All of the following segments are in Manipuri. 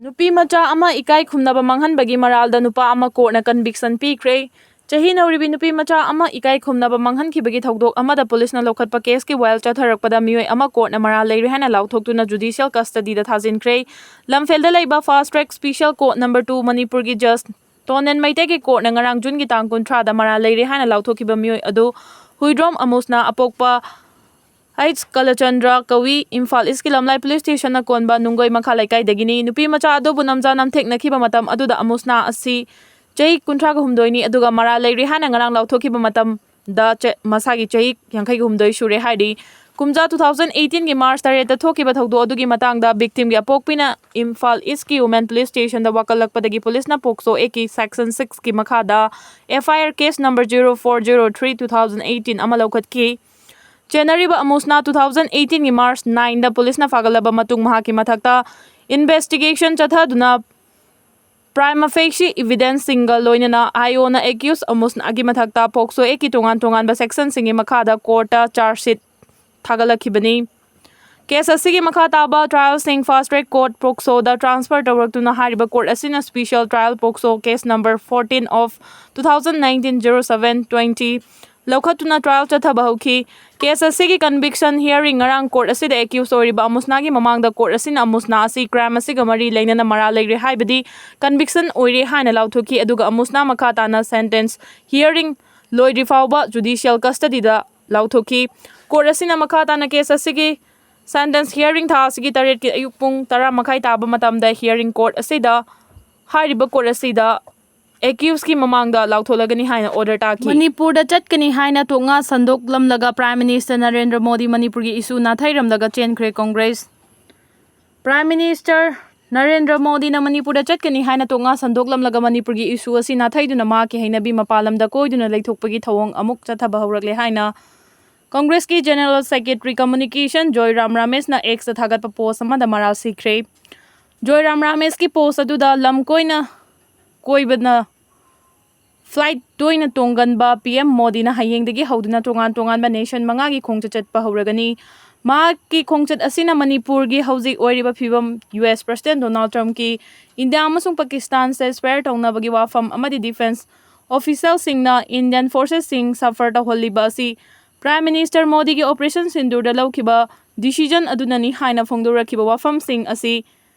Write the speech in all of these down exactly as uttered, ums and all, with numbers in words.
ꯅꯨꯄꯤ ꯃꯆꯥ ꯑꯃ ꯏꯀꯥꯏ ꯈꯨꯝꯅꯕ ꯃꯥꯡꯍꯟꯕꯒꯤ ꯃꯔꯥꯜꯗ ꯅꯨꯄꯥ ꯑꯃ ꯀꯣꯔꯠꯅ ꯀꯟꯚꯤꯛꯁꯟ ꯄꯤꯈ꯭ꯔꯦ꯫ ꯆꯍꯤ ꯅꯧꯔꯤꯕꯤ ꯅꯨꯄꯤ ꯃꯆꯥ ꯑꯃ ꯏꯀꯥꯏ ꯈꯨꯝꯅꯕ ꯃꯥꯡꯍꯟꯈꯤꯕꯒꯤ ꯊꯧꯗꯣꯛ ꯑꯃꯗ ꯄꯨꯂꯤꯁꯅ ꯂꯧꯈꯠꯄ ꯀꯦꯁꯀꯤ ꯋꯥꯌꯦꯜ ꯆꯠꯊꯔꯛꯄꯗ ꯃꯤꯑꯣꯏ ꯑꯃ ꯀꯣꯔꯠꯅ ꯃꯔꯥꯜ ꯂꯩꯔꯦ ꯍꯥꯏꯅ ꯂꯥꯎꯊꯣꯛꯇꯨꯅ ꯖꯨꯗꯤꯁꯤꯌꯦꯜ ꯀꯁꯇꯗꯤꯗ ꯊꯥꯖꯤꯟꯈ꯭ꯔꯦ꯫ ꯂꯝꯐꯦꯜꯗ ꯂꯩꯕ ꯐꯥꯁ ꯇ꯭ꯔꯦꯛ ꯁ꯭ꯄꯤꯁꯤꯌꯦꯜ ꯀꯣꯔꯠ ꯅꯝꯕꯔ ꯇꯨ ꯃꯅꯤꯄꯨꯔꯒꯤ ꯖꯁ ꯇꯣꯅꯦꯟ ꯃꯩꯇꯩꯒꯤ ꯀꯣꯔꯠꯅ ꯉꯔꯥꯡ ꯖꯨꯟꯒꯤ ꯇꯥꯡ ꯀꯨꯟꯊ꯭ꯔꯥꯗ ꯃꯔꯥꯜ ꯂꯩꯔꯦ ꯍꯥꯏꯅ ꯂꯥꯎꯊꯣꯛꯈꯤꯕ ꯃꯤꯑꯣꯏ ꯑꯗꯨ ꯍꯨꯏꯗ꯭ꯔꯣꯝ ꯑꯃꯨꯁꯅꯥ ꯑꯄꯣꯛꯄ ꯍꯩꯆ ꯀꯂꯆꯟꯗ꯭ꯔ ꯀꯧꯏ꯫ ꯏꯝꯐꯥꯜ ꯏꯁꯀꯤ ꯂꯝꯂꯥꯏ ꯄꯨꯂꯤꯁ ꯁ꯭ꯇꯦꯁꯟꯅ ꯀꯣꯟꯕ ꯅꯨꯡꯒꯣꯏ ꯃꯈꯥ ꯂꯩꯀꯥꯏꯗꯒꯤꯅꯤ꯫ ꯅꯨꯄꯤ ꯃꯆꯥ ꯑꯗꯨꯕꯨ ꯅꯝꯖꯥ ꯅꯝꯊꯦꯛꯅꯈꯤꯕ ꯃꯇꯝ ꯑꯗꯨꯗ ꯑꯃꯨꯁꯅꯥ ꯑꯁꯤ ꯆꯍꯤ ꯀꯨꯟꯊ꯭ꯔꯥꯒ ꯍꯨꯝꯗꯣꯏꯅꯤ, ꯑꯗꯨꯒ ꯃꯔꯥꯜ ꯂꯩꯔꯦ ꯍꯥꯏꯅ ꯉꯔꯥꯡ ꯂꯥꯎꯊꯣꯛꯈꯤꯕ ꯃꯇꯝꯗ ꯆ-, ꯃꯁꯥꯒꯤ ꯆꯍꯤ ꯌꯥꯡꯈꯩꯒ ꯍꯨꯝꯗꯣꯏ ꯁꯨꯔꯦ ꯍꯥꯏꯔꯤ꯫ ꯀꯨꯝꯖꯥ ꯇꯨ ꯊꯥꯎꯖꯟ ꯑꯩꯠꯇꯤꯟꯒꯤ ꯃꯥꯔꯆ ꯇꯔꯦꯠꯇ ꯊꯣꯛꯈꯤꯕ ꯊꯧꯗꯣꯛ ꯑꯗꯨꯒꯤ ꯃꯇꯥꯡꯗ ꯚꯤꯛꯇꯤꯝꯒꯤ ꯑꯄꯣꯛꯄꯤꯅ ꯏꯝꯐꯥꯜ ꯏꯁꯀꯤ ꯋꯨꯃꯦꯟ ꯄꯨꯂꯤꯁ ꯁ꯭ꯇꯦꯁꯟꯗ ꯋꯥꯀꯠꯂꯛꯄꯗꯒꯤ ꯄꯨꯂꯤꯁꯅ ꯄꯣꯛꯁꯣ ꯑꯦꯛꯀꯤ ꯁꯦꯛꯁꯟ ꯁꯤꯛꯁꯀꯤ ꯃꯈꯥꯗ F I R case number zero four zero three two thousand eighteen ꯑꯃ ꯂꯧꯈꯠꯈꯤ꯫ ꯆꯦꯟꯅꯔꯤꯕ ꯑꯃꯨꯁꯅꯥ ꯇꯨ ꯊꯥꯎꯖꯟ ꯑꯩꯠꯇꯤꯟꯒꯤ ꯃꯥꯔꯆ ꯅꯥꯏꯟꯗ ꯄꯨꯂꯤꯁꯅ ꯐꯥꯒꯠꯂꯕ ꯃꯇꯨꯡ ꯃꯍꯥꯛꯀꯤ ꯃꯊꯛꯇ ꯏꯟꯚꯦꯁꯇꯤꯒꯦꯁꯟ ꯆꯠꯊꯗꯨꯅ ꯄ꯭ꯔꯥꯏꯃ ꯐꯦꯁꯤ ꯏꯚꯤꯗꯦꯟꯁꯁꯤꯡꯒ ꯂꯣꯏꯅꯅ ꯑꯥꯏ ꯑꯣꯅ ꯑꯦꯀ꯭ꯌꯨꯁ ꯑꯃꯨꯁꯅꯥꯒꯤ ꯃꯊꯛꯇ ꯄꯣꯛꯁꯣ ꯑꯦꯛꯀꯤ ꯇꯣꯉꯥꯟ ꯇꯣꯉꯥꯟꯕ ꯁꯦꯛꯁꯟꯁꯤꯡꯒꯤ ꯃꯈꯥꯗ ꯀꯣꯔꯠꯇ ꯆꯥꯔꯖ ꯁꯤꯠ ꯊꯥꯒꯠꯂꯛꯈꯤꯕꯅꯤ꯫ ꯀꯦꯁ ꯑꯁꯤꯒꯤ ꯃꯈꯥ ꯇꯥꯕ ꯇ꯭ꯔꯥꯌꯦꯜꯁꯤꯡ ꯐꯥꯁ ꯇ꯭ꯔꯦꯛ ꯀꯣꯔꯠ ꯄꯣꯛꯁꯣꯗ ꯇ꯭ꯔꯥꯟꯁꯐꯔ ꯇꯧꯔꯛꯇꯨꯅ ꯍꯥꯏꯔꯤꯕ ꯀꯣꯔꯠ ꯑꯁꯤꯅ special trial POCSO case number fourteen of two thousand nineteen zero seven twenty ꯂꯧꯈꯠꯇꯨꯅ ꯇ꯭ꯔꯥꯌꯦꯜ ꯆꯠꯊꯕ ꯍꯧꯈꯤ꯫ ꯀꯦꯁ ꯑꯁꯤꯒꯤ ꯀꯟꯚꯤꯛꯁꯟ ꯍꯤꯌꯥꯔꯤꯡ ꯉꯔꯥꯡ ꯀꯣꯔꯠ ꯑꯁꯤꯗ ꯑꯦꯀ꯭ꯌꯨꯁ ꯑꯣꯏꯔꯤꯕ ꯑꯃꯨꯁꯅꯥꯒꯤ ꯃꯃꯥꯡꯗ ꯀꯣꯔꯠ ꯑꯁꯤꯅ ꯑꯃꯨꯁꯅꯥ ꯑꯁꯤ ꯀ꯭ꯔꯥꯏꯝ ꯑꯁꯤꯒ ꯃꯔꯤ ꯂꯩꯅꯅ ꯃꯔꯥꯜ ꯂꯩꯔꯦ ꯍꯥꯏꯕꯗꯤ ꯀꯟꯚꯤꯛꯁꯟ ꯑꯣꯏꯔꯦ ꯍꯥꯏꯅ ꯂꯥꯎꯊꯣꯛꯈꯤ, ꯑꯗꯨꯒ ꯑꯃꯨꯁꯅꯥ ꯃꯈꯥ ꯇꯥꯅ ꯁꯦꯟꯇꯦꯟꯁ ꯍꯤꯌꯥꯔꯤꯡ ꯂꯣꯏꯗ꯭ꯔꯤ ꯐꯥꯎꯕ ꯖꯨꯗꯤꯁꯤꯌꯦꯜ ꯀꯁꯇꯗꯤꯗ ꯂꯥꯎꯊꯣꯛꯈꯤ꯫ ꯀꯣꯔꯠ ꯑꯁꯤꯅ ꯃꯈꯥ ꯇꯥꯅ ꯀꯦꯁ ꯑꯁꯤꯒꯤ ꯁꯦꯟꯇꯦꯟꯁ ꯍꯤꯌꯥꯔꯤꯡ ꯊꯥ ꯑꯁꯤꯒꯤ ꯇꯔꯦꯠꯀꯤ ꯑꯌꯨꯛ ꯄꯨꯡ ꯇꯔꯥ ꯃꯈꯥꯏ ꯇꯥꯕ ꯃꯇꯝꯗ ꯍꯤꯌꯥꯔꯤꯡ ꯀꯣꯔꯠ ꯑꯁꯤꯗ, ꯍꯥꯏꯔꯤꯕ ꯀꯣꯔꯠ ꯑꯁꯤꯗ ꯑꯦꯀ꯭ꯌꯨꯁꯀꯤ ꯃꯃꯥꯡꯗ ꯂꯥꯎꯊꯣꯛꯂꯒꯅꯤ ꯍꯥꯏꯅ ꯑꯣꯔꯗꯔ ꯇꯥꯈꯤ꯫ ꯃꯅꯤꯄꯨꯔꯗ ꯆꯠꯀꯅꯤ ꯍꯥꯏꯅ ꯇꯣꯛꯉꯥ ꯁꯟꯗꯣꯛꯂꯝꯂꯒ ꯄ꯭ꯔꯥꯏꯝ ꯃꯤꯅꯤꯁꯇꯔ ꯅꯔꯦꯟꯗ꯭ꯔ ꯃꯣꯗꯤ ꯃꯅꯤꯄꯨꯔꯒꯤ ꯏꯁꯨ ꯅꯥꯊꯩꯔꯝꯂꯒ ꯆꯦꯟꯈ꯭ꯔꯦ ꯀꯣꯡꯒ꯭ꯔꯦꯁ꯫ ꯄ꯭ꯔꯥꯏꯝ ꯃꯤꯅꯤꯁꯇꯔ ꯅꯔꯦꯟꯗ꯭ꯔ ꯃꯣꯗꯤꯅ ꯃꯅꯤꯄꯨꯔꯗ ꯆꯠꯀꯅꯤ ꯍꯥꯏꯅ ꯇꯣꯛꯉꯥ ꯁꯟꯗꯣꯛꯂꯝꯂꯒ ꯃꯅꯤꯄꯨꯔꯒꯤ ꯏꯁꯨ ꯑꯁꯤ ꯅꯥꯊꯩꯗꯨꯅ ꯃꯍꯥꯛꯀꯤ ꯍꯩꯅꯕꯤ ꯃꯄꯥꯟ ꯂꯝꯗ ꯀꯣꯏꯗꯨꯅ ꯂꯩꯊꯣꯛꯄꯒꯤ ꯊꯧꯑꯣꯡ ꯑꯃꯨꯛ ꯆꯠꯊꯕ ꯍꯧꯔꯛꯂꯦ ꯍꯥꯏꯅ ꯀꯣꯡꯒ꯭ꯔꯦꯁꯀꯤ ꯖꯦꯅꯔꯦꯜ ꯁꯦꯀ꯭ꯔꯦꯇꯔꯤ ꯀꯝꯃ꯭ꯌꯨꯅꯤꯀꯦꯁꯟ ꯖꯣꯏꯔꯥꯝ ꯔꯥꯃꯦꯁꯅ ꯑꯦꯛꯁꯇ ꯊꯥꯒꯠꯄ ꯄꯣꯁ ꯑꯃꯗ ꯃꯔꯥꯜ ꯁꯤꯈ꯭ꯔꯦ꯫ ꯖꯣꯏꯔꯥꯝ ꯔꯥꯃꯦꯁꯀꯤ ꯄꯣꯁ ꯑꯗꯨꯗ ꯂꯝ ꯀꯣꯏꯅ ꯀꯣꯏꯕꯅ ꯐ꯭ꯂꯥꯏꯠ ꯇꯣꯏꯅ ꯇꯣꯡꯒꯟꯕ ꯄꯤ ꯑꯦꯝ ꯃꯣꯗꯤꯅ ꯍꯌꯦꯡꯗꯒꯤ ꯍꯧꯗꯨꯅ ꯇꯣꯉꯥꯟ ꯇꯣꯉꯥꯟꯕ ꯅꯦꯁꯟ ꯃꯉꯥꯒꯤ ꯈꯣꯡꯆꯠ ꯆꯠꯄ ꯍꯧꯔꯒꯅꯤ꯫ ꯃꯍꯥꯛꯀꯤ ꯈꯣꯡꯆꯠ ꯑꯁꯤꯅ ꯃꯅꯤꯄꯨꯔꯒꯤ ꯍꯧꯖꯤꯛ ꯑꯣꯏꯔꯤꯕ ꯐꯤꯕꯝ, ꯌꯨ ꯑꯦꯁ ꯄ꯭ꯔꯁꯤꯗꯦꯟꯠ ꯗꯣꯅꯥꯜꯗ ꯇ꯭ꯔꯝꯞꯀꯤ ꯏꯟꯗꯤꯌꯥ ꯑꯃꯁꯨꯡ ꯄꯥꯀꯤꯁꯇꯥꯟ ceasefire ꯇꯧꯅꯕꯒꯤ ꯋꯥꯐꯝ ꯑꯃꯗꯤ ꯗꯤꯐꯦꯟꯁ ꯑꯣꯐꯤꯁꯤꯌꯦꯜꯁꯤꯡꯅ ꯏꯟꯗꯤꯌꯟ ꯐꯣꯔꯁꯦꯁꯁꯤꯡ suffer ꯇꯧꯍꯜꯂꯤꯕ ꯑꯁꯤ ꯄ꯭ꯔꯥꯏꯝ ꯃꯤꯅꯤꯁꯇꯔ ꯃꯣꯗꯤꯒꯤ ꯑꯣꯄꯔꯦꯁꯟ ꯁꯤꯟꯗꯨꯔꯗ ꯂꯧꯈꯤꯕ decision ꯑꯗꯨꯅꯅꯤ ꯍꯥꯏꯅ ꯐꯣꯡꯗꯣꯔꯛꯈꯤꯕ ꯋꯥꯐꯝꯁꯤꯡ ꯑꯁꯤ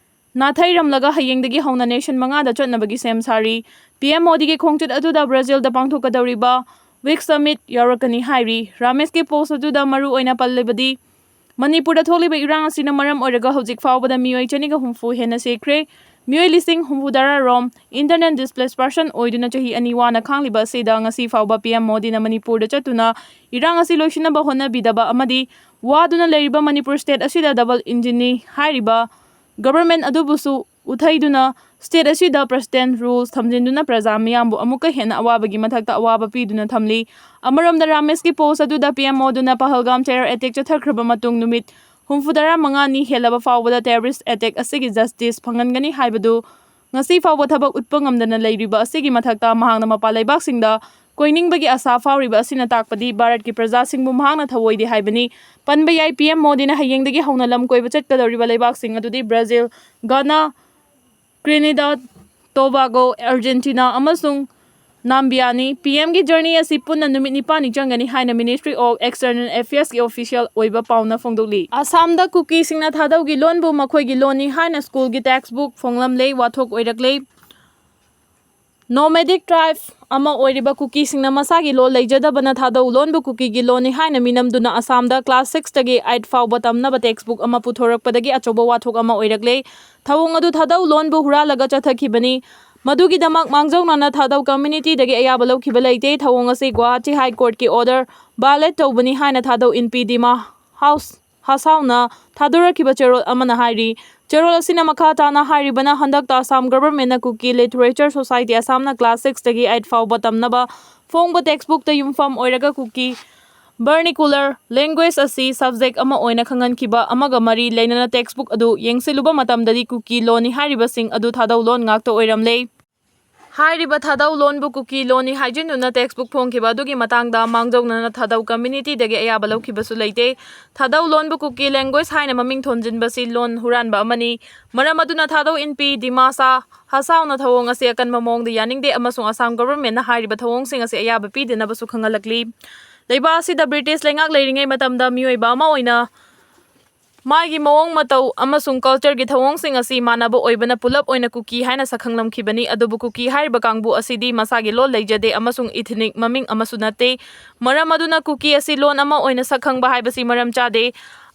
ꯅꯥꯊꯩꯔꯝꯂꯒ ꯍꯌꯦꯡꯗꯒꯤ ꯍꯧꯅ ꯅꯦꯁꯟ ꯃꯉꯥꯗ ꯆꯠꯅꯕꯒꯤ ꯁꯦꯝ ꯁꯥꯔꯤ꯫ ꯄꯤ ꯑꯦꯝ ꯃꯣꯗꯤꯒꯤ ꯈꯣꯡꯆꯠ ꯑꯗꯨꯗ ꯕ꯭ꯔꯥꯖꯤꯜꯗ ꯄꯥꯡꯊꯣꯛꯀꯗꯧꯔꯤꯕ ꯋꯤꯛ ꯁꯃꯤꯠ ꯌꯥꯎꯔꯛꯀꯅꯤ ꯍꯥꯏꯔꯤ꯫ ꯔꯥꯃꯦꯁꯀꯤ ꯄꯣꯁ ꯑꯗꯨꯗ ꯃꯔꯨ ꯑꯣꯏꯅ ꯄꯜꯂꯤꯕꯗꯤ ꯃꯅꯤꯄꯨꯔꯗ ꯊꯣꯛꯂꯤꯕ ꯏꯔꯥꯡ ꯑꯁꯤꯅ ꯃꯔꯝ ꯑꯣꯏꯔꯒ ꯍꯧꯖꯤꯛ ꯐꯥꯎꯕꯗ ꯃꯤꯑꯣꯏ ꯆꯅꯤꯒ ꯍꯨꯝꯐꯨ ꯍꯦꯟꯅ ꯁꯤꯈ꯭ꯔꯦ꯫ ꯃꯤꯑꯣꯏ ꯂꯤꯁꯤꯡ ꯍꯨꯝꯐꯨꯇꯔꯥ ꯔꯣꯝ internally displaced person ꯑꯣꯏꯗꯨꯅ ꯆꯍꯤ ꯑꯅꯤ ꯋꯥꯅ ꯈꯥꯡꯂꯤꯕ ꯑꯁꯤꯗ ꯉꯁꯤ ꯐꯥꯎꯕ ꯄꯤ ꯑꯦꯝ ꯃꯣꯗꯤꯅ ꯃꯅꯤꯄꯨꯔꯗ ꯆꯠꯇꯨꯅ ꯏꯔꯥꯡ ꯑꯁꯤ ꯂꯣꯏꯁꯤꯟꯅꯕ ꯍꯣꯠꯅꯕꯤꯗꯕ ꯑꯃꯗꯤ ꯋꯥꯗꯨꯅ ꯂꯩꯔꯤꯕ ꯃꯅꯤꯄꯨꯔ state ꯑꯁꯤꯗ double engineꯅꯤ ꯍꯥꯏꯔꯤꯕ ꯒꯚꯔꯟꯃꯦꯟꯠ ꯑꯗꯨꯕꯨꯁꯨ ꯎꯠꯊꯩꯗꯨꯅ state ꯑꯁꯤꯗ ꯄ꯭ꯔꯁꯤꯗꯦꯟꯠ ꯔꯨꯜꯁ ꯊꯝꯖꯤꯟꯗꯨꯅ ꯄ꯭ꯔꯖꯥ ꯃꯤꯌꯥꯝꯕꯨ ꯑꯃꯨꯛꯀ ꯍꯦꯟꯅ ꯑꯋꯥꯕꯒꯤ ꯃꯊꯛꯇ ꯑꯋꯥꯕ ꯄꯤꯗꯨꯅ ꯊꯝꯂꯤ꯫ ꯑꯃꯔꯣꯝꯗ ꯔꯥꯃꯦꯁꯀꯤ ꯄꯣꯁ ꯑꯗꯨꯗ ꯄꯤ ꯑꯦꯝ ꯃꯣꯗꯤꯅ ꯄꯍꯜꯒꯥꯝ terror attack ꯆꯠꯊꯈ꯭ꯔꯕ ꯃꯇꯨꯡ ꯅꯨꯃꯤꯠ ꯍꯨꯝꯐꯨꯇꯔꯥ ꯃꯉꯥꯅꯤ ꯍꯦꯜꯂꯕ ꯐꯥꯎꯕꯗ terrorist attack ꯑꯁꯤꯒꯤ justice ꯐꯪꯍꯟꯒꯅꯤ ꯍꯥꯏꯕꯗꯨ ꯉꯁꯤ ꯐꯥꯎꯕ ꯊꯕꯛ ꯎꯠꯄ ꯉꯝꯗꯅ ꯂꯩꯔꯤꯕ ꯑꯁꯤꯒꯤ ꯃꯊꯛꯇ ꯃꯍꯥꯛꯅ ꯃꯄꯥꯟ ꯂꯩꯕꯥꯛꯁꯤꯡꯗ ꯀꯣꯏꯅꯤꯡꯕꯒꯤ ꯑꯁꯥ ꯐꯥꯎꯔꯤꯕ ꯑꯁꯤꯅ ꯇꯥꯛꯄꯗꯤ ꯚꯥꯔꯠꯀꯤ ꯄ꯭ꯔꯖꯥꯁꯤꯡꯕꯨ ꯃꯍꯥꯛꯅ ꯊꯧꯑꯣꯏꯗꯦ ꯍꯥꯏꯕꯅꯤ꯫ ꯄꯟꯕ ꯌꯥꯏ, ꯄꯤ ꯑꯦꯝ ꯃꯣꯗꯤꯅ ꯍꯌꯦꯡꯗꯒꯤ ꯍꯧꯅ ꯂꯝ ꯀꯣꯏꯕ ꯆꯠꯀꯗꯧꯔꯤꯕ ꯂꯩꯕꯥꯛꯁꯤꯡ ꯑꯗꯨꯗꯤ ꯕ꯭ꯔꯥꯖꯤꯜ, ꯘꯥꯅꯥ, ꯇ꯭ꯔꯤꯅꯤꯗꯥꯗ, ꯇꯣꯕꯥꯒꯣ, ꯑꯥꯔꯖꯦꯟꯇꯤꯅꯥ ꯑꯃꯁꯨꯡ ꯅꯥꯝꯕꯤꯌꯥꯅꯤ꯫ ꯄꯤ ꯑꯦꯝꯒꯤ journey ꯑꯁꯤ ꯄꯨꯟꯅ ꯅꯨꯃꯤꯠ ꯅꯤꯄꯥꯟꯅꯤ ꯆꯪꯒꯅꯤ ꯍꯥꯏꯅ Ministry of External Affairsꯀꯤ official ꯑꯣꯏꯕ ꯄꯥꯎꯅ ꯐꯣꯡꯗꯣꯛꯂꯤ꯫ ꯑꯁꯥꯝꯗ ꯀꯨꯀꯤꯁꯤꯡꯅ ꯊꯥꯗꯧꯒꯤ ꯂꯣꯟꯕꯨ ꯃꯈꯣꯏꯒꯤ ꯂꯣꯟꯅꯤ ꯍꯥꯏꯅ ꯁ꯭ꯀꯨꯜꯒꯤ text book ꯐꯣꯡꯂꯝꯂꯦ꯫ ꯋꯥꯊꯣꯛ ꯑꯣꯏꯔꯛꯂꯦ꯫ Nomadic tribe ꯑꯃ ꯑꯣꯏꯔꯤꯕ ꯀꯨꯀꯤꯁꯤꯡꯅ ꯃꯁꯥꯒꯤ ꯂꯣꯟ ꯂꯩꯖꯗꯕꯅ ꯊꯥꯗꯧ ꯂꯣꯟꯕꯨ ꯀꯨꯀꯤꯒꯤ ꯂꯣꯟꯅꯤ ꯍꯥꯏꯅ ꯃꯤꯅꯝꯗꯨꯅ ꯑꯁꯥꯝꯗ class six ꯇꯒꯤ eight ꯐꯥꯎꯕ ꯇꯝꯅꯕ text book ꯑꯃ ꯄꯨꯊꯣꯔꯛꯄꯗꯒꯤ ꯑꯆꯧꯕ ꯋꯥꯊꯣꯛ ꯑꯃ ꯑꯣꯏꯔꯛꯂꯦ꯫ ꯊꯧꯑꯣꯡ ꯑꯗꯨ ꯊꯥꯗꯧ ꯂꯣꯟꯕꯨ ꯍꯨꯔꯥꯜꯂꯒ ꯆꯠꯊꯈꯤꯕꯅꯤ꯫ ꯃꯗꯨꯒꯤꯗꯃꯛ ꯃꯥꯡꯖꯧꯅꯅ ꯊꯥꯗꯧ communityꯗꯒꯤ ꯑꯌꯥꯕ ꯂꯧꯈꯤꯕ ꯂꯩꯇꯦ꯫ ꯊꯧꯑꯣꯡ ꯑꯁꯤ ꯒꯨꯋꯥꯍꯥꯇꯤ High Courtꯀꯤ order violate ꯇꯧꯕꯅꯤ ꯍꯥꯏꯅ ꯊꯥꯗꯧ ꯏꯟꯄꯤ ꯗꯤꯃꯥ ꯍꯥꯎꯁ ꯍꯥꯁꯥꯎꯅ ꯊꯥꯗꯣꯔꯛꯈꯤꯕ ꯆꯦꯔꯣꯜ ꯑꯃꯅ ꯍꯥꯏꯔꯤ꯫ ꯆꯦꯔꯣꯜ ꯑꯁꯤꯅ ꯃꯈꯥ ꯇꯥꯅ ꯍꯥꯏꯔꯤꯕꯅ ꯍꯟꯗꯛꯇ ꯑꯁꯥꯝ ꯒꯚꯔꯟꯃꯦꯟꯠꯅ ꯀꯨꯀꯤ ꯂꯤꯇꯔꯦꯆꯔ ꯁꯣꯁꯥꯏꯇꯤ ꯑꯁꯥꯝꯅ class six ꯇꯒꯤ eight ꯐꯥꯎꯕ ꯇꯝꯅꯕ ꯐꯣꯡꯕ text bookꯇ ꯌꯨꯝꯐꯝ ꯑꯣꯏꯔꯒ ꯀꯨꯀꯤ vernacular language ꯑꯁꯤ subject ꯑꯃ ꯑꯣꯏꯅ ꯈꯪꯍꯟꯈꯤꯕ ꯑꯃꯒ ꯃꯔꯤ ꯂꯩꯅꯅ text book ꯑꯗꯨ ꯌꯦꯡꯁꯤꯜꯂꯨꯕ ꯃꯇꯝꯗꯗꯤ ꯀꯨꯀꯤ ꯂꯣꯟꯅꯤ ꯍꯥꯏꯔꯤꯕꯁꯤꯡ ꯑꯗꯨ ꯊꯥꯗꯧ ꯂꯣꯟ ꯉꯥꯛꯇ ꯑꯣꯏꯔꯝꯂꯦ꯫ ꯍꯥꯏꯔꯤꯕ ꯊꯥꯗꯧ ꯂꯣꯟꯕꯨ ꯀꯨꯀꯤ ꯂꯣꯟꯅꯤ ꯍꯥꯏꯖꯤꯟꯗꯨꯅ ꯇꯦꯛꯁꯕꯨꯛ ꯐꯣꯡꯈꯤꯕ ꯑꯗꯨꯒꯤ ꯃꯇꯥꯡꯗ ꯃꯥꯡꯖꯧꯅꯅ ꯊꯥꯗꯧ ꯀꯝꯃ꯭ꯌꯨꯅꯤꯇꯤꯗꯒꯤ ꯑꯌꯥꯕ ꯂꯧꯈꯤꯕꯁꯨ ꯂꯩꯇꯦ꯫ ꯊꯥꯗꯧ ꯂꯣꯟꯕꯨ ꯀꯨꯀꯤ ꯂꯦꯡꯒ꯭ꯋꯦꯖ ꯍꯥꯏꯅ ꯃꯃꯤꯡ ꯊꯣꯟꯖꯤꯟꯕꯁꯤ ꯂꯣꯟ ꯍꯨꯔꯥꯟꯕ ꯑꯃꯅꯤ꯫ ꯃꯔꯝ ꯑꯗꯨꯅ ꯊꯥꯗꯧ ꯏꯟꯄꯤ, ꯗꯤꯃꯥꯁꯥ, ꯍꯁꯥꯎꯅ ꯊꯧꯑꯣꯡ ꯑꯁꯤ ꯑꯀꯟꯕ ꯃꯑꯣꯡꯗ ꯌꯥꯅꯤꯡꯗꯦ ꯑꯃꯁꯨꯡ ꯑꯁꯥꯝ ꯒꯚꯔꯟꯃꯦꯟꯠꯅ ꯍꯥꯏꯔꯤꯕ ꯊꯧꯑꯣꯡꯁꯤꯡ ꯑꯁꯤ ꯑꯌꯥꯕ ꯄꯤꯗꯅꯕꯁꯨ ꯈꯪꯍꯜꯂꯛꯂꯤ꯫ ꯂꯩꯕꯥꯛ ꯑꯁꯤꯗ ꯕ꯭ꯔꯤꯇꯤꯁ ꯂꯩꯉꯥꯛ ꯂꯩꯔꯤꯉꯩ ꯃꯇꯝꯗ ꯃꯤꯑꯣꯏꯕ ꯑꯃ ꯑꯣꯏꯅ ꯃꯥꯒꯤ ꯃꯑꯣꯡ ꯃꯇꯧ ꯑꯃꯁꯨꯡ ꯀꯜꯆꯔꯒꯤ ꯊꯧꯑꯣꯡꯁꯤꯡ ꯑꯁꯤ ꯃꯥꯟꯅꯕ ꯑꯣꯏꯕꯅ ꯄꯨꯂꯞ ꯑꯣꯏꯅ ꯀꯨꯀꯤ ꯍꯥꯏꯅ ꯁꯛꯈꯪꯂꯝꯈꯤꯕꯅꯤ꯫ ꯑꯗꯨꯕꯨ ꯀꯨꯀꯤ ꯍꯥꯏꯔꯤꯕ ꯀꯥꯡꯕꯨ ꯑꯁꯤꯗꯤ ꯃꯁꯥꯒꯤ ꯂꯣꯜ ꯂꯩꯖꯗꯦ ꯑꯃꯁꯨꯡ ꯏꯊꯅꯤꯛ ꯃꯃꯤꯡ ꯑꯃꯁꯨ ꯅꯠꯇꯦ꯫ ꯃꯔꯝ ꯑꯗꯨꯅ ꯀꯨꯀꯤ ꯑꯁꯤ ꯂꯣꯟ ꯑꯃ ꯑꯣꯏꯅ ꯁꯛꯈꯪꯕ ꯍꯥꯏꯕꯁꯤ ꯃꯔꯝ ꯆꯥꯗꯦ꯫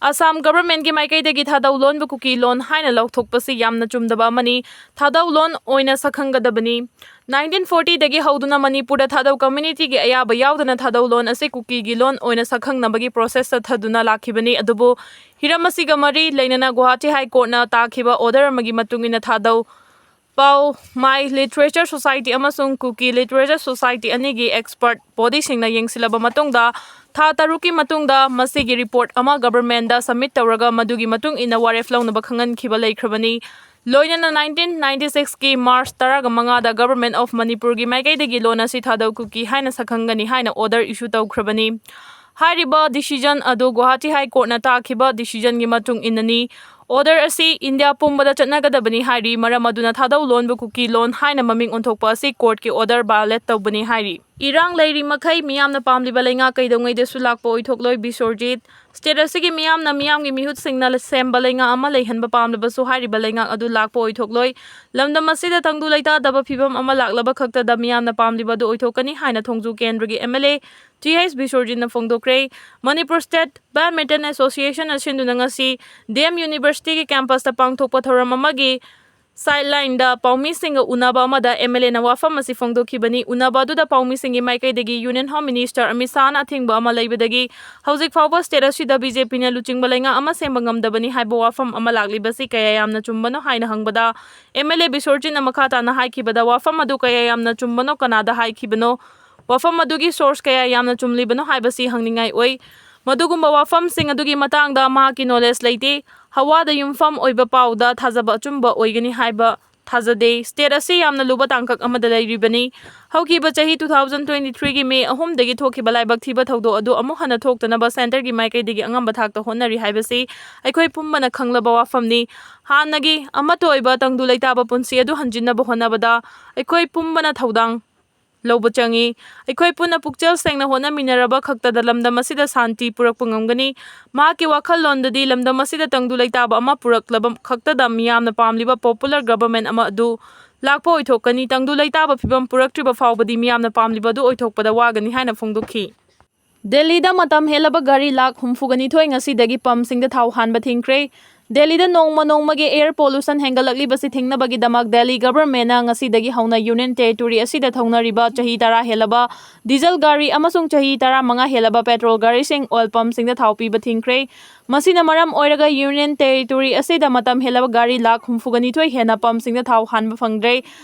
ꯑꯁꯥꯝ ꯒꯚꯔꯟꯃꯦꯟꯠꯀꯤ ꯃꯥꯏꯀꯩꯗꯒꯤ ꯊꯥꯗꯧ ꯂꯣꯟꯕꯨ ꯀꯨꯀꯤ ꯂꯣꯟ ꯍꯥꯏꯅ ꯂꯥꯎꯊꯣꯛꯄꯁꯤ ꯌꯥꯝꯅ ꯆꯨꯝꯗꯕ ꯑꯃꯅꯤ꯫ ꯊꯥꯗꯧ ꯂꯣꯟ ꯑꯣꯏꯅ ꯁꯛꯈꯪꯒꯗꯕꯅꯤ꯫ ꯅꯥꯏꯟꯇꯤꯟ ꯐꯣꯔꯇꯤꯗꯒꯤ ꯍꯧꯗꯨꯅ ꯃꯅꯤꯄꯨꯔꯗ ꯊꯥꯗꯧ ꯀꯝꯃ꯭ꯌꯨꯅꯤꯇꯤꯒꯤ ꯑꯌꯥꯕ ꯌꯥꯎꯗꯅ ꯊꯥꯗꯧ ꯂꯣꯟ ꯑꯁꯤ ꯀꯨꯀꯤꯒꯤ ꯂꯣꯟ ꯑꯣꯏꯅ ꯁꯛꯈꯪꯅꯕꯒꯤ ꯄ꯭ꯔꯣꯁꯦꯁ ꯆꯠꯊꯗꯨꯅ ꯂꯥꯛꯈꯤꯕꯅꯤ꯫ ꯑꯗꯨꯕꯨ ꯍꯤꯔꯝ ꯑꯁꯤꯒ ꯃꯔꯤ ꯂꯩꯅꯅ ꯒꯨꯋꯥꯍꯥꯇꯤ ꯍꯥꯏ ꯀꯣꯔꯠꯅ ꯇꯥꯈꯤꯕ ꯑꯣꯔꯗꯔ ꯑꯃꯒꯤ ꯃꯇꯨꯡ ꯏꯟꯅ ꯊꯥꯗꯧ ꯄꯥꯎ ꯃꯥꯏ ꯂꯤꯇꯔꯦꯆꯔ ꯁꯣꯁꯥꯏꯇꯤ ꯑꯃꯁꯨꯡ ꯀꯨꯀꯤ ꯂꯤꯇꯔꯦꯆꯔ ꯁꯣꯁꯥꯏꯇꯤ ꯑꯅꯤꯒꯤ ꯑꯦꯛꯁꯄꯔꯠ ꯕꯣꯗꯤꯁꯤꯡꯅ ꯌꯦꯡꯁꯤꯜꯂꯕ ꯃꯇꯨꯡꯗ, ꯊꯥ ꯇꯔꯨꯛꯀꯤ ꯃꯇꯨꯡꯗ ꯃꯁꯤꯒꯤ ꯔꯤꯄꯣꯔꯠ ꯑꯃ ꯒꯚꯔꯟꯃꯦꯟꯠꯗ ꯁꯕꯃꯤꯠ ꯇꯧꯔꯒ ꯃꯗꯨꯒꯤ ꯃꯇꯨꯡ ꯏꯟꯅ ꯋꯥꯔꯦꯞ ꯂꯧꯅꯕ ꯈꯪꯍꯟꯈꯤꯕ ꯂꯩꯈ꯭ꯔꯕꯅꯤ꯫ ꯂꯣꯏꯅꯅ ꯅꯥꯏꯟꯇꯤꯟ ꯅꯥꯏꯟꯇꯤ ꯁꯤꯛꯁꯀꯤ ꯃꯥꯔꯆ ꯇꯔꯥꯃꯉꯥꯗ ꯒꯚꯔꯟꯃꯦꯟꯠ ꯑꯣꯐ ꯃꯅꯤꯄꯨꯔꯒꯤ ꯃꯥꯏꯀꯩꯗꯒꯤ ꯂꯣꯟ ꯑꯁꯤ ꯊꯥꯗꯧ ꯀꯨꯀꯤ ꯍꯥꯏꯅ ꯁꯛꯈꯪꯒꯅꯤ ꯍꯥꯏꯅ ꯑꯣꯔꯗꯔ ꯏꯁꯨ ꯇꯧꯈ꯭ꯔꯕꯅꯤ꯫ ꯍꯥꯏꯔꯤꯕ ꯗꯤꯁꯤꯖꯟ ꯑꯗꯨ ꯒꯨꯋꯥꯍꯥꯇꯤ ꯍꯥꯏ ꯀꯣꯔꯠꯅ ꯇꯥꯈꯤꯕ ꯗꯤꯁꯤꯖꯟꯒꯤ ꯃꯇꯨꯡ ꯏꯟꯅꯅꯤ꯫ ꯑꯣꯔꯗꯔ ꯑꯁꯤ ꯏꯟꯗꯤꯌꯥ ꯄꯨꯝꯕꯗ ꯆꯠꯅꯒꯗꯕꯅꯤ ꯍꯥꯏꯔꯤ꯫ ꯃꯔꯝ ꯑꯗꯨꯅ ꯊꯥꯗꯧ ꯂꯣꯟꯕꯨ ꯀꯨꯀꯤ ꯂꯣꯟ ꯍꯥꯏꯅ ꯃꯃꯤꯡ ꯑꯣꯟꯊꯣꯛꯄ ꯑꯁꯤ ꯀꯣꯔꯠꯀꯤ ꯑꯣꯔꯗꯔ ꯚꯥꯏꯑꯣꯂꯦꯠ ꯇꯧꯕꯅꯤ ꯍꯥꯏꯔꯤ꯫ ꯏꯔꯥꯡ ꯂꯩꯔꯤ ꯃꯈꯩ ꯃꯤꯌꯥꯝꯅ ꯄꯥꯝꯂꯤꯕ ꯂꯩꯉꯥꯛ ꯀꯩꯗꯧꯉꯩꯗꯁꯨ ꯂꯥꯛꯄ ꯑꯣꯏꯊꯣꯛꯂꯣꯏ, ꯕꯤꯁ꯭ꯋꯔꯖꯤꯠ꯫ ꯁ꯭ꯇꯦꯠ ꯑꯁꯤꯒꯤ ꯃꯤꯌꯥꯝꯅ ꯃꯤꯌꯥꯝꯒꯤ ꯃꯤꯍꯨꯠꯁꯤꯡꯅ ꯁꯦꯝꯕ ꯂꯩꯉꯥꯛ ꯑꯃ ꯂꯩꯍꯟꯕ ꯄꯥꯝꯂꯕꯁꯨ ꯍꯥꯏꯔꯤꯕ ꯂꯩꯉꯥꯛ ꯑꯗꯨ ꯂꯥꯛꯄ ꯑꯣꯏꯊꯣꯛꯂꯣꯏ꯫ ꯂꯝꯗꯝ ꯑꯁꯤꯗ ꯇꯪꯗꯨ ꯂꯩꯇꯥꯗꯕ ꯐꯤꯚꯝ ꯑꯃ ꯂꯥꯛꯂꯕ ꯈꯛꯇꯗ ꯃꯤꯌꯥꯝꯅ ꯄꯥꯝꯂꯤꯕ ꯑꯗꯨ ꯑꯣꯏꯊꯣꯛꯀꯅꯤ ꯍꯥꯏꯅ ꯊꯣꯡꯖꯨ ꯀꯦꯟꯗ꯭ꯔꯒꯤ M L A T H ꯕꯤꯁ꯭ꯋꯔꯖꯤꯠꯅ ꯐꯣꯡꯗꯣꯛꯈ꯭ꯔꯦ꯫ ꯃꯅꯤꯄꯨꯔ ꯁ꯭ꯇꯦꯠ ꯕꯦꯗꯃꯤꯟꯇꯟ ꯑꯦꯁꯣꯁꯤꯌꯦꯁꯟꯅ ꯁꯤꯟꯗꯨꯅ ꯉꯁꯤ ꯗꯤ ꯑꯦꯝ ꯌꯨꯅꯤꯚꯔꯁꯤꯇꯤꯒꯤ ꯀꯦꯝꯄꯁꯇ ꯄꯥꯡꯊꯣꯛꯄ ꯊꯧꯔꯝ ꯑꯃꯒꯤ ꯁꯥꯏꯗꯂꯥꯏꯟꯗ ꯄꯥꯎꯃꯤꯁꯤꯡꯒ ꯎꯅꯕ ꯑꯃꯗ ꯑꯦꯝ ꯑꯦꯜ ꯑꯦꯅ ꯋꯥꯐꯝ ꯑꯁꯤ ꯐꯣꯡꯗꯣꯛꯈꯤꯕꯅꯤ꯫ ꯎꯅꯕ ꯑꯗꯨꯗ ꯄꯥꯎꯃꯤꯁꯤꯡꯒꯤ ꯃꯥꯏꯀꯩꯗꯒꯤ ꯌꯨꯅꯤꯌꯟ ꯍꯣꯝ ꯃꯤꯅꯤꯁꯇꯔ ꯑꯃꯤꯠ ꯁꯥꯍꯅ ꯑꯊꯤꯡꯕ ꯑꯃ ꯂꯩꯕꯗꯒꯤ ꯍꯧꯖꯤꯛ ꯐꯥꯎꯕ ꯁ꯭ꯇꯦꯠ ꯑꯁꯤꯗ ꯕꯤ ꯖꯦ ꯄꯤꯅ ꯂꯨꯆꯤꯡꯕ ꯂꯩꯉꯥꯛ ꯑꯃ ꯁꯦꯝꯕ ꯉꯝꯗꯕꯅꯤ ꯍꯥꯏꯕ ꯋꯥꯐꯝ ꯑꯃ ꯂꯥꯛꯂꯤꯕꯁꯤ ꯀꯌꯥ ꯌꯥꯝꯅ ꯆꯨꯝꯕꯅꯣ ꯍꯥꯏꯅ ꯍꯪꯕꯗ, ꯑꯦꯝ ꯑꯦꯜ ꯑꯦ ꯕꯤꯁ꯭ꯋꯔꯖꯤꯠꯅ ꯃꯈꯥ ꯇꯥꯅ ꯍꯥꯏꯈꯤꯕꯗ, ꯋꯥꯐꯝ ꯑꯗꯨ ꯀꯌꯥ ꯌꯥꯝꯅ ꯆꯨꯝꯕꯅꯣ, ꯀꯅꯥꯗ ꯍꯥꯏꯈꯤꯕꯅꯣ, ꯋꯥꯐꯝ ꯑꯗꯨꯒꯤ ꯁꯣꯔꯁ ꯀꯌꯥ ꯌꯥꯝꯅ ꯆꯨꯝꯂꯤꯕꯅꯣ ꯍꯥꯏꯕꯁꯤ ꯍꯪꯅꯤꯡꯉꯥꯏ ꯑꯣꯏ꯫ ꯃꯗꯨꯒꯨꯝꯕ ꯋꯥꯐꯝꯁꯤꯡ ꯑꯗꯨꯒꯤ ꯃꯇꯥꯡꯗ ꯃꯍꯥꯛꯀꯤ ꯅꯣꯂꯦꯖ ꯂꯩꯇꯦ꯫ ꯍꯋꯥꯗ ꯌꯨꯝꯐꯝ ꯑꯣꯏꯕ ꯄꯥꯎꯗ ꯊꯥꯖꯕ ꯑꯆꯨꯝꯕ ꯑꯣꯏꯒꯅꯤ ꯍꯥꯏꯕ ꯊꯥꯖꯗꯦ꯫ ꯁ꯭ꯇꯦꯠ ꯑꯁꯤ ꯌꯥꯝꯅ ꯂꯨꯕ ꯇꯥꯡꯀꯛ ꯑꯃꯗ ꯂꯩꯔꯤꯕꯅꯤ꯫ ꯍꯧꯈꯤꯕ ꯆꯍꯤ two thousand twenty-threeꯒꯤ ꯃꯦ ꯑꯍꯨꯝꯗꯒꯤ ꯊꯣꯛꯈꯤꯕ ꯂꯥꯏꯕꯛ ꯊꯤꯕ ꯊꯧꯗꯣꯛ ꯑꯗꯨ ꯑꯃꯨꯛ ꯍꯟꯅ ꯊꯣꯛꯇꯅꯕ ꯁꯦꯟꯇꯔꯒꯤ ꯃꯥꯏꯀꯩꯗꯒꯤ ꯑꯉꯝꯕ ꯊꯥꯛꯇ ꯍꯣꯠꯅꯔꯤ ꯍꯥꯏꯕꯁꯤ ꯑꯩꯈꯣꯏ ꯄꯨꯝꯕꯅ ꯈꯪꯂꯕ ꯋꯥꯐꯝꯅꯤ꯫ ꯍꯥꯟꯅꯒꯤ ꯑꯃꯠꯇ ꯑꯣꯏꯕ ꯇꯪꯗꯨ ꯂꯩꯇꯥꯕ ꯄꯨꯟꯁꯤ ꯑꯗꯨ ꯍꯟꯖꯤꯟꯅꯕ ꯍꯣꯠꯅꯕꯗ ꯑꯩꯈꯣꯏ ꯄꯨꯝꯕꯅ ꯊꯧꯗꯥꯡ ꯂꯧꯕ ꯆꯪꯏ꯫ ꯑꯩꯈꯣꯏ ꯄꯨꯟꯅ ꯄꯨꯛꯆꯦꯜ ꯁꯦꯡꯅ ꯍꯣꯠꯅꯃꯤꯟꯅꯔꯕ ꯈꯛꯇꯗ ꯂꯝꯗꯝ ꯑꯁꯤꯗ ꯁꯥꯟꯇꯤ ꯄꯨꯔꯛꯄ ꯉꯝꯒꯅꯤ꯫ ꯃꯍꯥꯛꯀꯤ ꯋꯥꯈꯜꯂꯣꯟꯗꯗꯤ ꯂꯝꯗꯝ ꯑꯁꯤꯗ ꯇꯪꯗꯨ ꯂꯩꯇꯥꯕ ꯑꯃ ꯄꯨꯔꯛꯂꯕ ꯈꯛꯇꯗ ꯃꯤꯌꯥꯝꯅ ꯄꯥꯝꯂꯤꯕ popular government ꯑꯃ ꯑꯗꯨ ꯂꯥꯛꯄ ꯑꯣꯏꯊꯣꯛꯀꯅꯤ꯫ ꯇꯪꯗꯨ ꯂꯩꯇꯥꯕ ꯐꯤꯕꯝ ꯄꯨꯔꯛꯇ꯭ꯔꯤꯕ ꯐꯥꯎꯕꯗꯤ ꯃꯤꯌꯥꯝꯅ ꯄꯥꯝꯂꯤꯕ ꯑꯗꯨ ꯑꯣꯏꯊꯣꯛꯄꯗ ꯋꯥꯒꯅꯤ ꯍꯥꯏꯅ ꯐꯣꯡꯗꯣꯛꯈꯤ꯫ ꯗꯦꯜꯂꯤꯗ ꯃꯇꯝ ꯍꯦꯜꯂꯕ ꯒꯥꯔꯤ ꯂꯥꯈ ꯍꯨꯝꯐꯨꯒ ꯅꯤꯊꯣꯏ ꯉꯁꯤꯗꯒꯤ ꯄꯝꯁꯤꯡꯗ ꯊꯥꯎ ꯍꯥꯟꯕ ꯊꯤꯡꯈ꯭ꯔꯦ꯫ ꯗꯦꯜꯂꯤꯗ ꯅꯣꯡꯃ ꯅꯣꯡꯃꯒꯤ air pollution ꯍꯦꯟꯒꯠꯂꯛꯂꯤꯕꯁꯤ ꯊꯤꯡꯅꯕꯒꯤꯗꯃꯛ ꯗꯦꯜꯂꯤ governmentꯅ ꯉꯁꯤꯗꯒꯤ ꯍꯧꯅ Union Territory ꯑꯁꯤꯗ ꯊꯧꯅꯔꯤꯕ ꯆꯍꯤ ꯇꯔꯥ ꯍꯦꯜꯂꯕ diesel ꯒꯥꯔꯤ ꯑꯃꯁꯨꯡ ꯆꯍꯤ ꯇꯔꯥꯃꯉꯥ ꯍꯦꯜꯂꯕ petrol ꯒꯥꯔꯤꯁꯤꯡ oil pumpꯁꯤꯡꯗ ꯊꯥꯎ ꯄꯤꯕ ꯊꯤꯡꯈ꯭ꯔꯦ꯫ ꯃꯁꯤꯅ ꯃꯔꯝ ꯑꯣꯏꯔꯒ Union Territory ꯑꯁꯤꯗ ꯃꯇꯝ ꯍꯦꯜꯂꯕ ꯒꯥꯔꯤ ꯂꯥꯈ ꯍꯨꯝꯐꯨꯒ ꯅꯤꯊꯣꯏ ꯍꯦꯟꯅ pumpꯁꯤꯡꯗ ꯊꯥꯎ ꯍꯥꯟꯕ ꯐꯪꯗ꯭ꯔꯦ꯫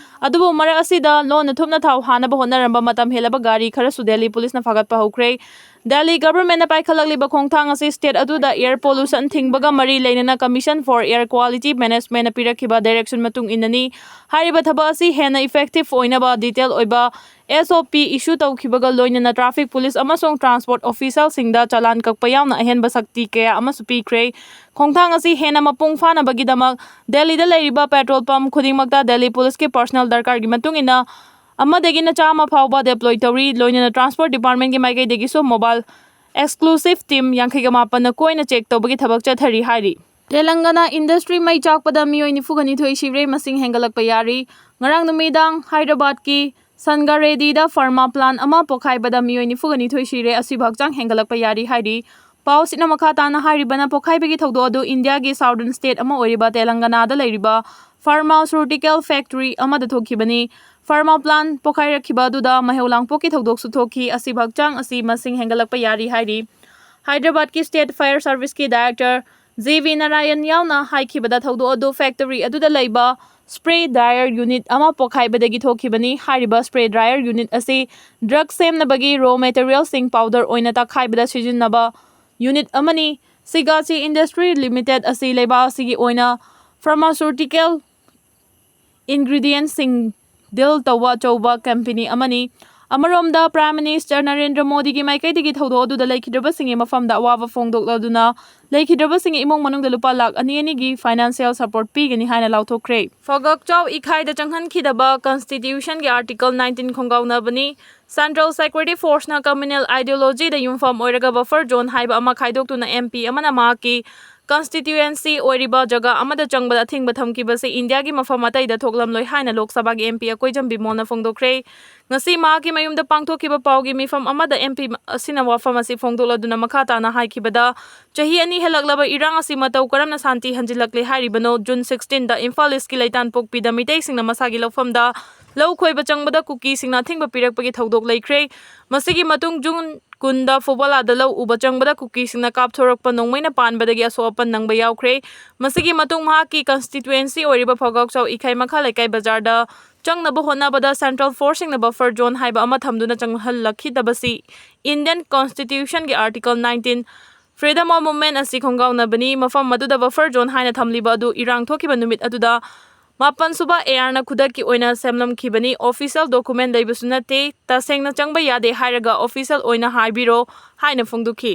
ꯑꯗꯨꯕꯨ ꯃꯔꯛ ꯑꯁꯤꯗ ꯂꯣꯟꯅ ꯊꯨꯞꯅ ꯊꯥꯎ ꯍꯥꯟꯅꯕ ꯍꯣꯠꯅꯔꯝꯕ ꯃꯇꯝ ꯍꯦꯜꯂꯕ ꯒꯥꯔꯤ ꯈꯔꯁꯨ ꯗꯦꯜꯂꯤ ꯄꯨꯂꯤꯁꯅ ꯐꯥꯒꯠꯄ ꯍꯧꯈ꯭ꯔꯦ꯫ ꯗꯦꯜꯂꯤ governmentꯅ ꯄꯥꯏꯈꯠꯂꯛꯂꯤꯕ ꯈꯣꯡꯊꯥꯡ ꯑꯁꯤ state ꯑꯗꯨꯗ air pollution ꯊꯤꯡꯕꯒ ꯃꯔꯤ ꯂꯩꯅꯅ Commission for Air Quality Managementꯅ ꯄꯤꯔꯛꯈꯤꯕ direction ꯃꯇꯨꯡ ꯏꯟꯅꯅꯤ꯫ ꯍꯥꯏꯔꯤꯕ ꯊꯕꯛ ꯑꯁꯤ ꯍꯦꯟꯅ effective ꯑꯣꯏꯅꯕ detail ꯑꯣꯏꯕ S O P issue ꯇꯧꯈꯤꯕꯒ ꯂꯣꯏꯅꯅ traffic police ꯑꯃꯁꯨꯡ transport officialꯁꯤꯡꯗ ꯆꯂꯥꯟ ꯀꯛꯄ ꯌꯥꯎꯅ ꯑꯍꯦꯟꯕ ꯁꯛꯇꯤ ꯀꯌꯥ ꯑꯃꯁꯨ ꯄꯤꯈ꯭ꯔꯦ꯫ ꯈꯣꯡꯊꯥꯡ ꯑꯁꯤ ꯍꯦꯟꯅ ꯃꯄꯨꯡ ꯐꯥꯅꯕꯒꯤꯗꯃꯛ ꯗꯦꯜꯂꯤꯗ ꯂꯩꯔꯤꯕ petrol pump ꯈꯨꯗꯤꯡꯃꯛꯇ ꯗꯦꯜꯂꯤ ꯄꯨꯂꯤꯁꯀꯤ personnel ꯗꯔꯀꯥꯔꯒꯤ ꯃꯇꯨꯡ ꯏꯟꯅ ꯑꯃꯗꯒꯤꯅ ꯆꯥꯝꯃ ꯐꯥꯎꯕ deploy ꯇꯧꯔꯤ꯫ ꯂꯣꯏꯅꯅ transport departmentꯀꯤ ꯃꯥꯏꯀꯩꯗꯒꯤꯁꯨ mobile exclusive team ꯌꯥꯡꯈꯩꯒ ꯃꯥꯄꯟꯅ ꯀꯣꯏꯅ check ꯇꯧꯕꯒꯤ ꯊꯕꯛ ꯆꯠꯊꯔꯤ ꯍꯥꯏꯔꯤ꯫ ꯇꯦꯂꯪꯒꯅꯥ industry ꯃꯩ ꯆꯥꯛꯄꯗ ꯃꯤꯑꯣꯏ ꯅꯤꯐꯨꯒ ꯅꯤꯊꯣꯏ ꯁꯤꯔꯦ, ꯃꯁꯤꯡ ꯍꯦꯟꯒꯠꯂꯛꯄ ꯌꯥꯔꯤ꯫ ꯉꯔꯥꯡ ꯅꯨꯃꯤꯗꯥꯡ ꯍꯥꯏꯗ꯭ꯔꯕꯥꯗꯀꯤ ꯁꯟꯒꯥꯔꯦꯗꯤꯗ pharma plant ꯑꯃ ꯄꯣꯈꯥꯏꯕꯗ ꯃꯤꯑꯣꯏ ꯅꯤꯐꯨꯒ ꯅꯤꯊꯣꯏ ꯁꯤꯔꯦ, ꯑꯁꯤꯕꯨ ꯍꯛꯆꯥꯡ ꯍꯦꯟꯒꯠꯂꯛꯄ ꯌꯥꯔꯤ ꯍꯥꯏꯔꯤ꯫ ꯄꯥꯎ ꯑꯁꯤꯅ ꯃꯈꯥ ꯇꯥꯅ ꯍꯥꯏꯔꯤꯕꯅ, ꯄꯣꯈꯥꯏꯕꯒꯤ ꯊꯧꯗꯣꯛ ꯑꯗꯨ ꯏꯟꯗꯤꯌꯥꯒꯤ southern state ꯑꯃ ꯑꯣꯏꯔꯤꯕ ꯇꯦꯂꯪꯒꯅꯥꯗ ꯂꯩꯔꯤꯕ pharmaceutical factory ꯑꯃꯗ ꯊꯣꯛꯈꯤꯕꯅꯤ꯫ Pharma plant ꯄꯣꯈꯥꯏꯔꯛꯈꯤꯕ ꯑꯗꯨꯗ ꯃꯩꯍꯧ ꯂꯥꯡꯄꯣꯛꯀꯤ ꯊꯧꯗꯣꯛꯁꯨ ꯊꯣꯛꯈꯤ꯫ ꯑꯁꯤꯕ ꯍꯛꯆꯥꯡ ꯑꯁꯤ ꯃꯁꯤꯡ ꯍꯦꯟꯒꯠꯂꯛꯄ ꯌꯥꯔꯤ ꯍꯥꯏꯔꯤ꯫ ꯍꯥꯏꯗ꯭ꯔꯕꯥꯗꯀꯤ state fire serviceꯀꯤ director G V Narayan ꯌꯥꯎꯅ ꯍꯥꯏꯈꯤꯕꯗ, ꯊꯧꯗꯣꯛ ꯑꯗꯨ factory ꯑꯗꯨꯗ ꯂꯩꯕ spray dryer unit ꯑꯃ ꯄꯣꯈꯥꯏꯕꯗꯒꯤ ꯊꯣꯛꯈꯤꯕꯅꯤ꯫ ꯍꯥꯏꯔꯤꯕ spray dryer unit ꯑꯁꯤ drug ꯁꯦꯝꯅꯕꯒꯤ raw materialꯁꯤꯡ powder ꯑꯣꯏꯅ ꯇꯛꯈꯥꯏꯕꯗ ꯁꯤꯖꯤꯟꯅꯕ unit ꯑꯃꯅꯤ꯫ Sigachi Industry Limited ꯑꯁꯤ ꯂꯩꯕꯥꯛ ꯑꯁꯤꯒꯤ ꯑꯣꯏꯅ pharmaceutical ingredients ꯁꯤꯡ deal ꯇꯧꯕ ꯑꯆꯧꯕ company ꯑꯃꯅꯤ꯫ ꯑꯃꯔꯣꯝꯗ, Prime Minister ꯅꯔꯦꯟꯗ꯭ꯔ ꯃꯣꯗꯤꯒꯤ ꯃꯥꯏꯀꯩꯗꯒꯤ ꯊꯧꯗꯣꯛ ꯑꯗꯨꯗ ꯂꯩꯈꯤꯗ꯭ꯔꯕꯁꯤꯡꯒꯤ ꯃꯐꯝꯗ ꯑꯋꯥꯕ ꯐꯣꯡꯗꯣꯛꯂꯗꯨꯅ, ꯂꯩꯈꯤꯗ꯭ꯔꯕꯁꯤꯡꯒꯤ ꯏꯃꯨꯡ ꯃꯅꯨꯡꯗ ꯂꯨꯄꯥ ꯂꯥꯈ ꯑꯅꯤ ꯑꯅꯤꯒꯤ financial support ꯄꯤꯒꯅꯤ ꯍꯥꯏꯅ ꯂꯥꯎꯊꯣꯛꯈ꯭ꯔꯦ꯫ ꯐꯒꯛꯆꯥꯎ ꯏꯈꯥꯏꯗ ꯆꯪꯍꯟꯈꯤꯗꯕ Constitution ꯒꯤ Article nineteen ꯈꯣꯡꯒꯥꯎꯅꯕꯅꯤ꯫ Central Security Force ꯅ communal ideology ꯗ ꯌꯨꯝꯐꯝ ꯑꯣꯏꯔꯒ buffer zone ꯍꯥꯏꯕ ꯑꯃ ꯈꯥꯏꯗꯣꯛꯇꯨꯅ M P ꯑꯃꯅ ꯃꯍꯥꯛꯀꯤ constituency ꯑꯣꯏꯔꯤꯕ ꯖꯒꯥ ꯑꯃꯗ ꯆꯪꯕꯗ ꯑꯊꯤꯡꯕ ꯊꯝꯈꯤꯕꯁꯤ ꯏꯟꯗꯤꯌꯥꯒꯤ ꯃꯐꯝ ꯑꯇꯩꯗ ꯊꯣꯛꯂꯝꯂꯣꯏ ꯍꯥꯏꯅ ꯂꯣꯛ ꯁꯚꯥꯒꯤ M P ꯑꯀꯣꯏꯖꯝ ꯕꯤꯃꯣꯜꯅ ꯐꯣꯡꯗꯣꯛꯈ꯭ꯔꯦ꯫ ꯉꯁꯤ ꯃꯍꯥꯛꯀꯤ ꯃꯌꯨꯝꯗ ꯄꯥꯡꯊꯣꯛꯈꯤꯕ ꯄꯥꯎꯒꯤ ꯃꯤꯐꯝ ꯑꯃꯗ M P ꯑꯁꯤꯅ ꯋꯥꯐꯝ ꯑꯁꯤ ꯐꯣꯡꯗꯣꯛꯂꯗꯨꯅ ꯃꯈꯥ ꯇꯥꯅ ꯍꯥꯏꯈꯤꯕꯗ, ꯆꯍꯤ ꯑꯅꯤ ꯍꯦꯜꯂꯛꯂꯕ ꯏꯔꯥꯡ ꯑꯁꯤ ꯃꯇꯧ ꯀꯔꯝꯅ ꯁꯥꯟꯇꯤ ꯍꯟꯖꯤꯜꯂꯛꯂꯦ ꯍꯥꯏꯔꯤꯕꯅꯣ? June sixteen ꯗ ꯏꯝꯐꯥꯜ ꯏꯁꯀꯤ ꯂꯩꯇꯥꯟꯄꯣꯛꯄꯤꯗ ꯃꯤꯇꯩꯁꯤꯡꯅ ꯃꯁꯥꯒꯤ ꯂꯧꯐꯝꯗ ꯂꯧ ꯈꯣꯏꯕ ꯆꯪꯕꯗ ꯀꯨꯀꯤꯁꯤꯡꯅ ꯑꯊꯤꯡꯕ ꯄꯤꯔꯛꯄꯒꯤ ꯊꯧꯗꯣꯛ ꯂꯩꯈ꯭ꯔꯦ꯫ ꯃꯁꯤꯒꯤ ꯃꯇꯨꯡ June ꯀꯨꯟꯗ ꯐꯨꯕꯂꯥꯗ ꯂꯧ ꯎꯕ ꯆꯪꯕꯗ ꯀꯨꯀꯤꯁꯤꯡꯅ ꯀꯥꯞꯊꯣꯔꯛꯄ ꯅꯣꯡꯃꯩꯅ ꯄꯥꯟꯕꯗꯒꯤ ꯑꯁꯣꯛ ꯑꯄꯟ ꯅꯪꯕ ꯌꯥꯎꯈ꯭ꯔꯦ꯫ ꯃꯁꯤꯒꯤ ꯃꯇꯨꯡ ꯃꯍꯥꯛꯀꯤ constituency ꯑꯣꯏꯔꯤꯕ ꯐꯒꯥꯎꯆꯥꯎ ꯏꯈꯥꯏ ꯃꯈꯥ ꯂꯩꯀꯥꯏ ꯕꯖꯥꯔꯗ ꯆꯪꯅꯕ ꯍꯣꯠꯅꯕꯗ Central Force ꯁꯤꯡꯅ buffer zone ꯍꯥꯏꯕ ꯑꯃ ꯊꯝꯗꯨꯅ ꯆꯪꯍꯜꯂꯛꯈꯤꯗꯕꯁꯤ Indian Constitution ꯒꯤ Article nineteen, Freedom of Movement ꯑꯁꯤ ꯈꯣꯡꯒꯥꯎꯅꯕꯅꯤ꯫ ꯃꯐꯝ ꯑꯗꯨꯗ buffer zone ꯍꯥꯏꯅ ꯊꯝꯂꯤꯕ ꯑꯗꯨ ꯏꯔꯥꯡ ꯊꯣꯛꯈꯤꯕ ꯅꯨꯃꯤꯠ ꯑꯗꯨꯗ ꯃꯥꯄꯟ ꯁꯨꯕ A R ꯅ ꯈꯨꯗꯛꯀꯤ ꯑꯣꯏꯅ ꯁꯦꯝꯂꯝꯈꯤꯕꯅꯤ꯫ Official document ꯂꯩꯕꯁꯨ ꯅꯠꯇꯦ꯫ ꯇꯁꯦꯡꯅ ꯆꯪꯕ ꯌꯥꯗꯦ ꯍꯥꯏꯔꯒ official ꯑꯣꯏꯅ ꯍꯥꯏꯕꯤꯔꯣ ꯍꯥꯏꯅ ꯐꯣꯡꯗꯣꯛꯈꯤ꯫